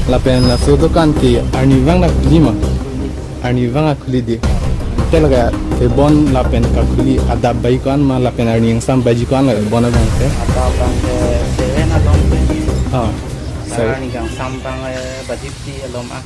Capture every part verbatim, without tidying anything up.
Lapen laso dokan ke arnivang dak khuli ma? Arnivang akhuli di. Te lake kebon lapen kakhuli adap bai ko-an ma lapen arni ingsam baiji ko-an lake bon abang te? Adap abang ke seven along te. Ah, sorry. Arni ingsam abang, eh, baji phli along ah.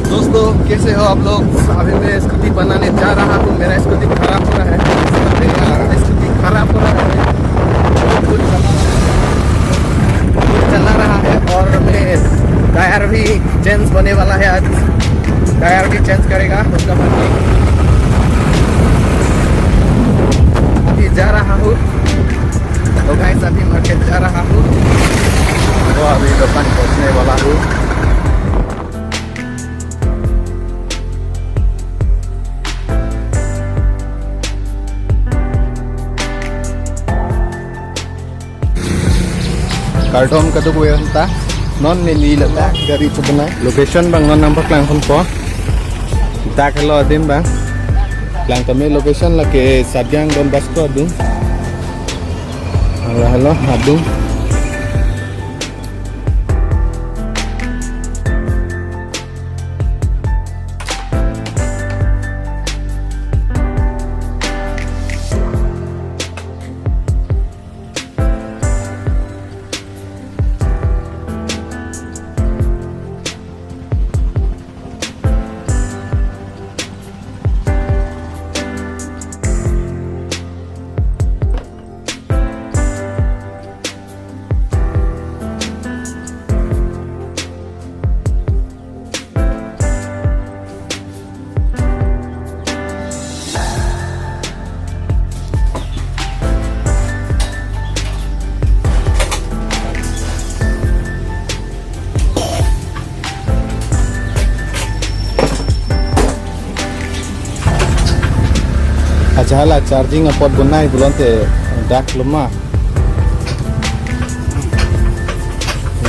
दोस्तों, कैसे हो आप लोग? अभी मैं स्कूटी बनाने जा रहा हूँ। मेरा स्कूटी खराब हो रहा है, मेरा स्कूटी खराब हो रहा है। कुछ चला रहा है और मैं टायर भी चेंज होने वाला है आज। टायर भी चेंज करेगा उसका बाद में। अभी जा रहा हूँ। तो गाइस, अभी मार्केट जा रहा हूँ। तो अभी दुकान पहुँचने वाला हूँ। Kardom kadokave aphanta. Non neli lata gari chobonai. Location abang non nangpaklang ponpo. Dak helo adim abang. Lang kami location lake Sadiang Don Bosco adung. Halo, halo, adung. Acha hala charging apot bonai pulote dak loma.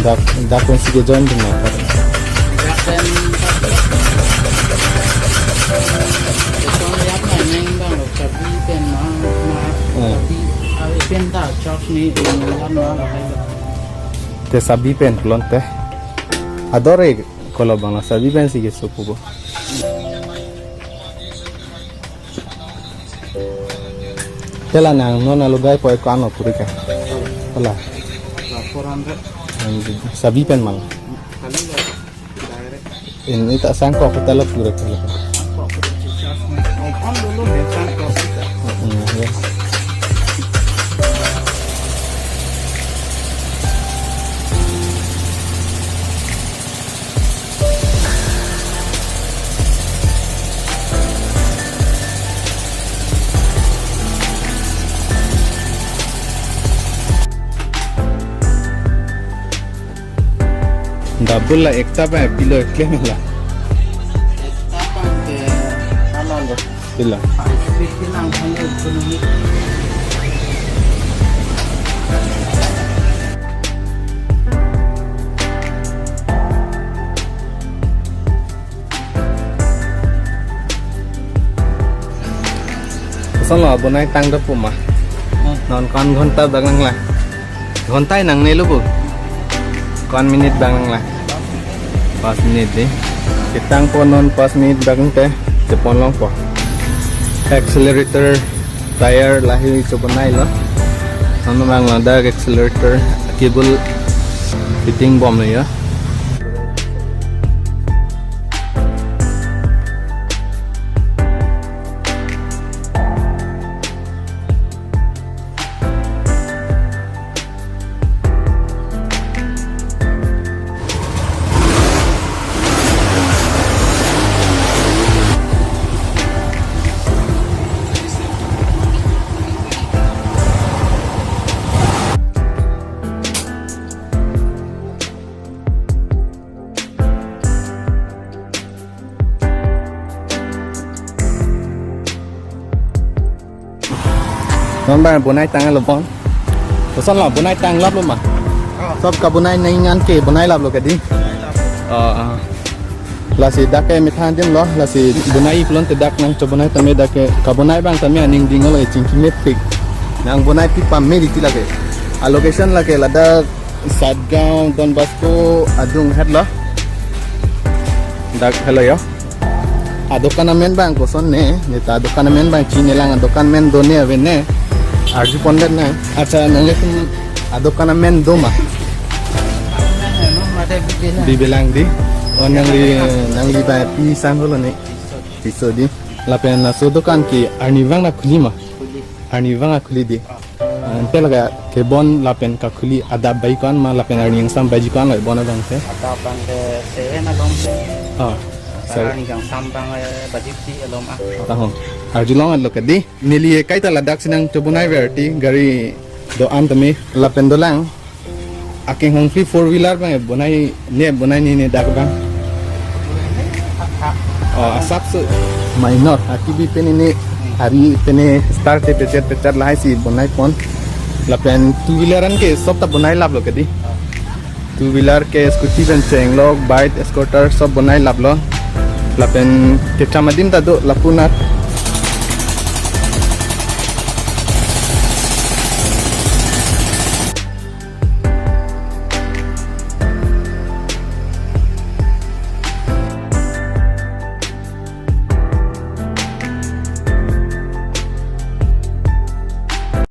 Dak, dak pensi ke join dun na. Dak pen. Ito yang main bang lo, sabi pen ma, ma, eh, sabi, awi pen ta charge ni, ini kan ma, lo. Te sabi pen pulote. Ador e kolo bang lo, sabi pensi ke supu bo. Te la nang non alogai poi ko-an lo puri ke? Hala. Four hundred. Sabi pen ma lo. Kali ya, direct. Ini ta sangkok kita lo pura ke lo. Sangkok kita charge ni. Kompon dulu ya sangkok kita. Hmm, ya. Double la ekta pa pilo, klem la. Ekta pa ke, ano lo? Pilo. Five fifty lang hanya ekonomi. Koson lo, bonai tang do pu ma? Hmm. Non ko-an ghonta bak nanglang? Ghonta nangne lo pu. Ko-an minute bak nanglang? Pas minute dei. Ketang po non pas minute bak nangte, chepon longpo. Accelerator, tyre lahei chobonai lo. Non bang ladak accelerator cable fitting bom lo ya. Non bang bonai tang lo bon. Koson lo, bonai tang lap lo ma? Oh. Sob kabonai nangji an ke bonai lap lo kedi? Oh, ah. Lasi dak ke methang adim lo, lasi bonai pulote dak nangchobonai tame dak ke kabonai bang tame aning ding lo, chingki mepik. Nang bonai pi pame di ti lake. A location lake ladak Satgaon Don Bosco adung het lo. Dak helo yo. Adokan amen bang koson ne, ne ta adokan amen bang chinine lang, adokan amen do ne ave ne. Arju pondet na. Accha, nanglitum adokan amen do ma? Bibe lang dei. Oh, nangli, nangli ba pi sang holo ne. Tisso dei. Lapen laso dokan ke arnivang na khuli ma? Arnivang akhuli dei. Ah, ante lake kebon lapen kakhuli adap baji ko-an ma lapen arni kangsam baji ko-an lo bon abang te? Adap abang ke seven along ke. Ah, seven. Arni kangsam abang, eh, baji ti along ah. Taho. Arjulong lo kedi. Neli kaita ladak si nangchobonai ver ti gari do-an tame lapen dolang. Akinghongphli four wheeler bang bonai ne, bonai ne ne dak bang. Oh, asap su minor. Akibi pen ne hari pen start te pechet pechet lahai si bonai pon. Lapen two wheeler an ke sob ta bonai lap lo kedi. Two wheeler ke scooty pen chenglok, bike, scooter sob bonai lap lo. Lapen kecham adim ta do lapu na